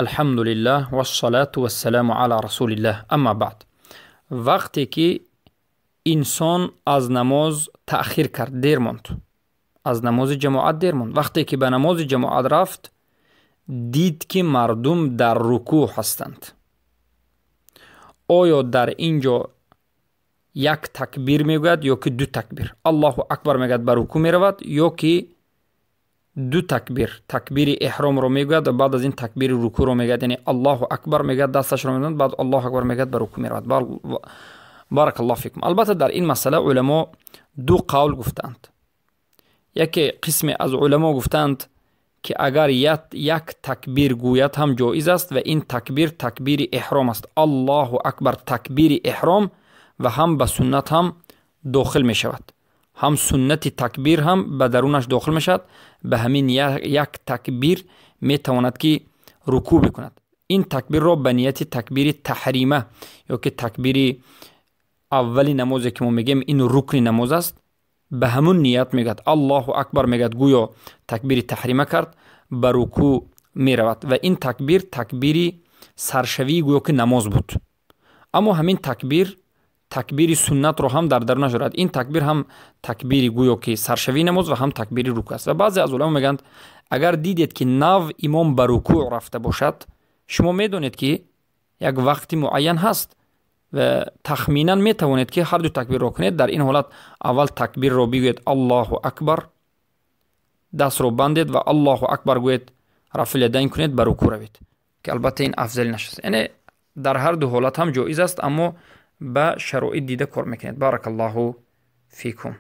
Алҳамдулиллаҳ вассалату вассаламу ала расулиллаҳ, амма баъд. Вақте ки инсон аз намоз таъхир кард, дер монд, аз намози ҷамоат дер монд, вақте ки ба намози ҷамоат рафт, дид ки мардум дар рукӯъ ҳастанд, оё дар ин ҷо як такбир мегӯяд ё ки ду такбир? Аллоҳу акбар мегӯяд, ба рукӯъ меравад, ё ки ду такбир, такбири эҳромро мегӯяд ва баъд аз ин такбири рукӯъро мегӯяд, яъне Аллоҳу акбар мегӯяд, дасташро мезанад, баъд Аллоҳу акбар мегӯяд, ба рукӯъ меравад? Баракаллоҳу фикум. Албатта, дар ин масъала уламо ду қавл гуфтаанд. Яке қисме аз уламо гуфтаанд, ки агар як такбир гӯяд ҳам ҷоиз аст ва ин такбир такбири эҳром аст, Аллоҳу акбар такбири эҳром, ва ҳам ба суннат ҳам дохил мешавад, ҳам суннати такбир ҳам ба дарунаш дохил мешавад, ба ҳамин як такбир метавонад, ки рукӯъ бикунад. Ин такбирро ба нияти такбири таҳрима ё ки такбири аввали намозе, ки мо мегӯем, ин рукни намоз аст, ба ҳамун ният мегӯяд, Аллоҳу акбар мегӯяд, гӯё такбири таҳрима кард, ба рукӯъ меравад ва ин такбир такбири саршавии гӯё ки намоз буд. Аммо ҳамин такбир такбири суннатро ҳам дар дарунаш дорад. Ин такбир ҳам такбири гӯё ки саршавии намоз ва ҳам такбири рукӯъ аст. Ва баъзе аз уламо мегӯянд, агар дидед, ки нав имом ба рукӯъ рафта бошад, шумо медонед, ки як вақти муайян ҳаст ва тахминан метавонед, ки ҳар ду такбирро кунед. Дар ин ҳолат аввал такбирро бигӯед, Аллоҳу акбар, дастро бандед ва Аллоҳу акбар гӯед, рафъул-ядайн кунед, ба рукӯъ равед, ки албатта ин афзали нашаст. Яъне дар ҳар ду ҳолат ҳам ҷоиз аст, аммо ба шароит дида кор мекунед. Баракаллоҳу фикум.